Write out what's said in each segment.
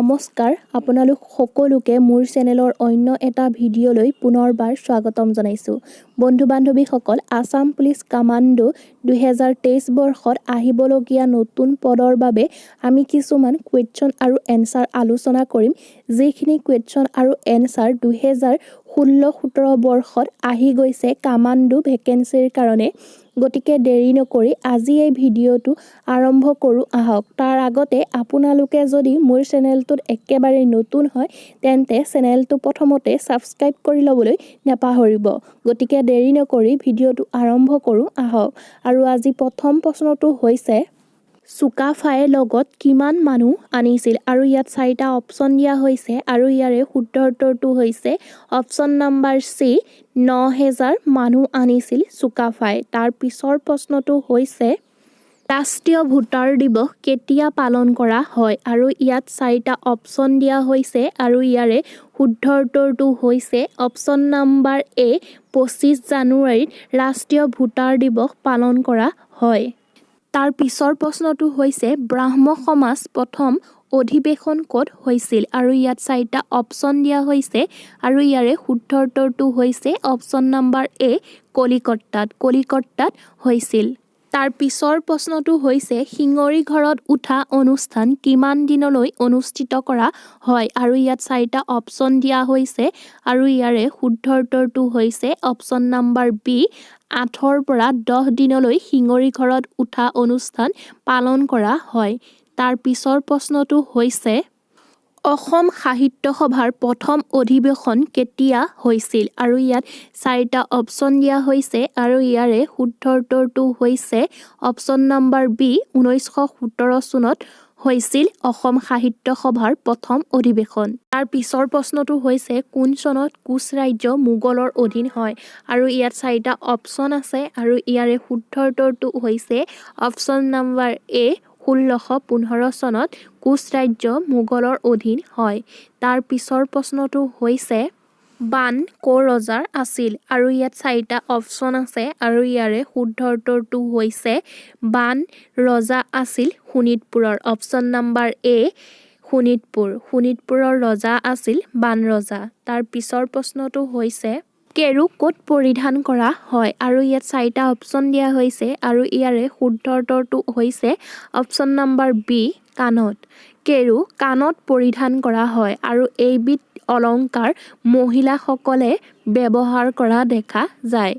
নমস্কাৰ, আপোনালোক সকলোকে মোৰ চেনেলৰ অন্য এটা ভিডিঅ'লৈ পুনৰবাৰ স্বাগতম জনাইছোঁ। বন্ধু বান্ধৱীসকল, আছাম পুলিচ কামাণ্ডো 2023 বৰ্ষত আহিবলগীয়া নতুন পদৰ বাবে আমি কিছুমান কুৱেশ্যন আৰু এনচাৰ আলোচনা কৰিম, যিখিনি কুৱেশ্যন আৰু এনচাৰ 2016-17 বৰ্ষত আহি গৈছে কামাণ্ডো ভেকেঞ্চিৰ কাৰণে। গতিকে দেৰি নকৰি আজি এই ভিডিঅ'টো আৰম্ভ কৰোঁ আহক। তাৰ আগতে আপোনালোকে যদি মোৰ চেনেলটোত একেবাৰে নতুন হয়, তেন্তে চেনেলটো প্ৰথমতে ছাবস্ক্ৰাইব কৰি ল'বলৈ নাপাহৰিব। গতিকে দেৰি নকৰি ভিডিঅ'টো আৰম্ভ কৰোঁ আহক। আৰু আজি প্ৰথম প্ৰশ্নটো হৈছে, চুকাফাই লগত কিমান মানুহ আনিছিল? আৰু ইয়াত চাৰিটা অপশ্যন দিয়া হৈছে আৰু ইয়াৰে শুদ্ধ উত্তৰটো হৈছে অপশ্যন নাম্বাৰ চি, 9000 মানুহ আনিছিল চুকাফাই। তাৰ পিছৰ প্ৰশ্নটো হৈছে, ৰাষ্ট্ৰীয় ভোটাৰ দিৱস কেতিয়া পালন কৰা হয়? আৰু ইয়াত চাৰিটা অপশ্যন দিয়া হৈছে আৰু ইয়াৰে শুদ্ধ উত্তৰটো হৈছে অপশ্যন নাম্বাৰ এ, 25 জানুৱাৰীত ৰাষ্ট্ৰীয় ভোটাৰ দিৱস পালন কৰা হয়। তাৰ পিছৰ প্ৰশ্নটো হৈছে, ব্ৰাহ্ম সমাজ প্ৰথম অধিৱেশন ক'ত হৈছিল? আৰু ইয়াত চাৰিটা অপশ্যন দিয়া হৈছে আৰু ইয়াৰে শুদ্ধ উত্তৰটো হৈছে অপশ্যন নাম্বাৰ এ, কলিকতাত। কলিকতাত হৈছিল। তাৰ পিছৰ প্ৰশ্নটো হৈছে, শিঙৰি ঘৰত উঠা অনুষ্ঠান কিমান দিনলৈ অনুষ্ঠিত কৰা হয়? আৰু ইয়াত চাৰিটা অপশ্যন দিয়া হৈছে আৰু ইয়াৰে শুদ্ধ উত্তৰটো হৈছে অপশ্যন নাম্বাৰ বি, 8ৰ পৰা 10 দিনলৈ শিঙৰি ঘৰত উঠা অনুষ্ঠান পালন কৰা হয়। তাৰ পিছৰ প্ৰশ্নটো হৈছে, অসম সাহিত্য সভাৰ প্ৰথম অধিৱেশন কেতিয়া হৈছিল? আৰু ইয়াত চাৰিটা অপশ্যন দিয়া হৈছে আৰু ইয়াৰে শুদ্ধ উত্তৰটো হৈছে অপশ্যন নাম্বাৰ বি, 1917 চনত হৈছিল অসম সাহিত্য সভাৰ প্ৰথম অধিৱেশন। তাৰ পিছৰ প্ৰশ্নটো হৈছে, কোন চনত কোচ ৰাজ্য মোগলৰ অধীন হয়? আৰু ইয়াত চাৰিটা অপশ্যন আছে আৰু ইয়াৰে শুদ্ধ উত্তৰটো হৈছে অপশ্যন নাম্বাৰ এ, 1615 চনত কোচ ৰাজ্য মোগলৰ অধীন হয়। তাৰ পিছৰ প্ৰশ্নটো হৈছে, বান ক'ৰ ৰজাৰ আছিল? আৰু ইয়াত চাৰিটা অপশ্যন আছে আৰু ইয়াৰে শুদ্ধ উত্তৰটো হৈছে বান ৰজা আছিল শোণিতপুৰৰ। অপশ্যন নাম্বাৰ এ, শোণিতপুৰ। শোণিতপুৰৰ ৰজা আছিল বান ৰজা। তাৰ পিছৰ প্ৰশ্নটো হৈছে, কেৰু ক'ত পৰিধান কৰা হয়? আৰু ইয়াত চাৰিটা অপশ্যন দিয়া হৈছে আৰু ইয়াৰে শুদ্ধ উত্তৰটো হৈছে অপশ্যন নাম্বাৰ বি, কাণত। কেৰু কাণত পৰিধান কৰা হয় আৰু এইবিধ অলংকাৰ মহিলাসকলে ব্যৱহাৰ কৰা দেখা যায়।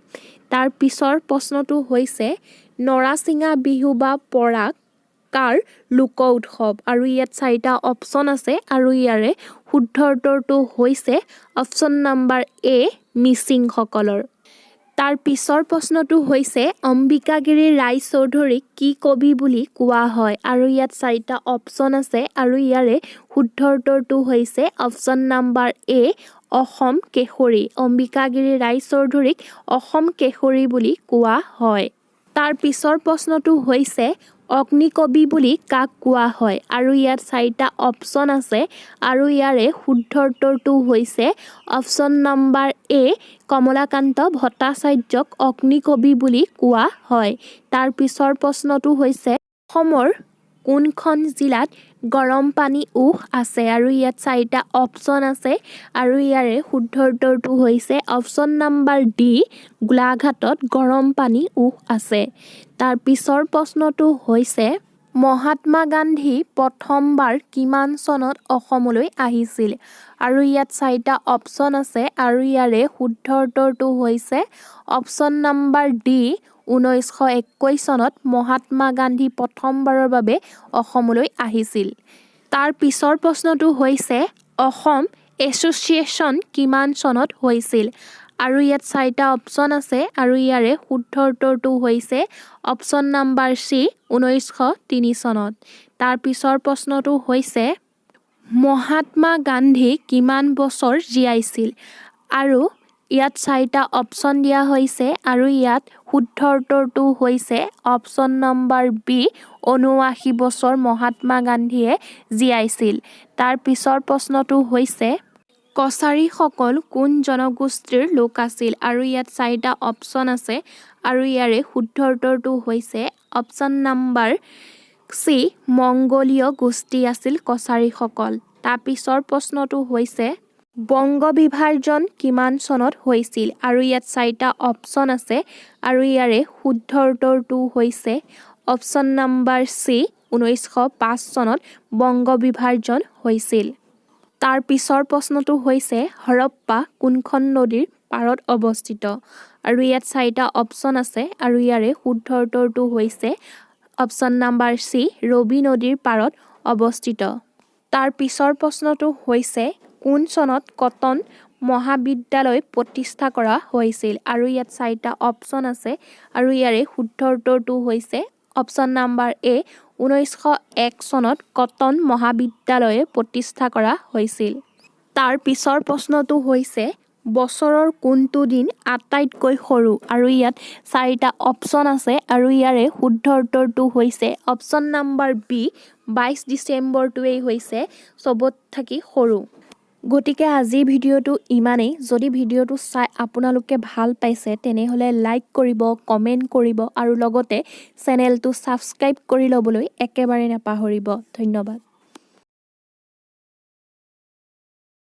তাৰ পিছৰ প্ৰশ্নটো হৈছে, নৰাচিঙা বিহু বা পৰাগ কাৰ লোক উৎসৱ? আৰু ইয়াত চাৰিটা অপশ্যন আছে আৰু ইয়াৰে শুদ্ধ উত্তৰটো হৈছে অপশ্যন নাম্বাৰ এ, মিচিংসকলৰ। তাৰ পিছৰ প্ৰশ্নটো হৈছে, অম্বিকাগিৰি ৰায়চৌধুৰীক কি কবি বুলি কোৱা হয়? আৰু ইয়াত চাৰিটা অপশ্যন আছে আৰু ইয়াৰে শুদ্ধ উত্তৰটো হৈছে অপশ্যন নাম্বাৰ এ, অসম কেশৰী। অম্বিকাগিৰি ৰায়চৌধুৰীক অসম কেশৰী বুলি কোৱা হয়। তাৰ পিছৰ প্ৰশ্নটো হৈছে, অগ্নিকবি বুলি কাক কোৱা হয়? আৰু ইয়াত চাৰিটা অপশ্যন আছে আৰু ইয়াৰে শুদ্ধ উত্তৰটো হৈছে অপশ্যন নাম্বাৰ এ, কমলাকান্ত ভট্টাচাৰ্যক অগ্নিকবি বুলি কোৱা হয়। তাৰ পিছৰ প্ৰশ্নটো হৈছে, অসমৰ কোনখন জিলাত গৰমপানী উঁহ আছে? আৰু ইয়াত চাৰিটা অপশ্যন আছে আৰু ইয়াৰে শুদ্ধ উত্তৰটো হৈছে অপশ্যন নাম্বাৰ ডি, গোলাঘাটত গৰমপানী উঁহ আছে। তাৰ পিছৰ প্ৰশ্নটো হৈছে, মহাত্মা গান্ধী প্ৰথমবাৰ কিমান চনত অসমলৈ আহিছিল? আৰু ইয়াত চাৰিটা অপশ্যন আছে আৰু ইয়াৰে শুদ্ধ উত্তৰটো হৈছে অপশ্যন নাম্বাৰ ডি, 1921 চনত মহাত্মা গান্ধী প্ৰথমবাৰৰ বাবে অসমলৈ আহিছিল। তাৰ পিছৰ প্ৰশ্নটো হৈছে, অসম এছ'চিয়েশ্যন কিমান চনত হৈছিল? আৰু ইয়াত চাৰিটা অপশ্যন আছে আৰু ইয়াৰে শুদ্ধ উত্তৰটো হৈছে অপশ্যন নাম্বাৰ চি, 1903 চনত। তাৰ পিছৰ প্ৰশ্নটো হৈছে, মহাত্মা গান্ধী কিমান বছৰ জীয়াইছিল? আৰু ইয়াত চাৰিটা অপশ্যন দিয়া হৈছে আৰু ইয়াত শুদ্ধ উত্তৰটো হৈছে অপশ্যন নম্বৰ বি, 79 বছৰ মহাত্মা গান্ধীয়ে জীয়াইছিল। তাৰ পিছৰ প্ৰশ্নটো হৈছে, কছাৰীসকল কোন জনগোষ্ঠীৰ লোক আছিল? আৰু ইয়াত চাৰিটা অপশ্যন আছে আৰু ইয়াৰে শুদ্ধ উত্তৰটো হৈছে অপশ্যন নাম্বাৰ চি, মংগোলীয় গোষ্ঠী আছিল কছাৰীসকল। তাৰ পিছৰ প্ৰশ্নটো হৈছে, বংগ বিভাজন কিমান চনত হৈছিল? আৰু ইয়াত চাৰিটা অপশ্যন আছে আৰু ইয়াৰে শুদ্ধ উত্তৰটো হৈছে অপশ্যন নাম্বাৰ চি, 1905 চনত বংগ বিভাজন হৈছিল। তাৰ পিছৰ প্ৰশ্নটো হৈছে, হৰপ্পা কোনখন নদীৰ পাৰত অৱস্থিত? আৰু ইয়াত চাৰিটা অপশ্যন আছে আৰু ইয়াৰে শুদ্ধ উত্তৰটো হৈছে অপশ্যন নাম্বাৰ চি, ৰবি নদীৰ পাৰত অৱস্থিত। তাৰ পিছৰ প্ৰশ্নটো হৈছে, কোন চনত কটন মহাবিদ্যালয় প্ৰতিষ্ঠা কৰা হৈছিল? আৰু ইয়াত চাৰিটা অপশ্যন আছে আৰু ইয়াৰে শুদ্ধ উত্তৰটো হৈছে অপশ্যন নাম্বাৰ এ, 1901 চনত কটন মহাবিদ্যালয় প্ৰতিষ্ঠা কৰা হৈছিল। তাৰ পিছৰ প্ৰশ্নটো হৈছে, বছৰৰ কোনটো দিন আটাইতকৈ সৰু? আৰু ইয়াত চাৰিটা অপশ্যন আছে আৰু ইয়াৰে শুদ্ধ উত্তৰটো হৈছে অপশ্যন নাম্বাৰ বি, 22 ডিচেম্বৰটোৱেই হৈছে চবত থাকি সৰু। গতিকে আজিৰ ভিডিঅ'টো ইমানেই। যদি ভিডিঅ'টো চাই আপোনালোকে ভাল পাইছে, তেনেহ'লে লাইক কৰিব, কমেণ্ট কৰিব আৰু লগতে চেনেলটো ছাবস্ক্ৰাইব কৰি ল'বলৈ একেবাৰে নাপাহৰিব। ধন্যবাদ।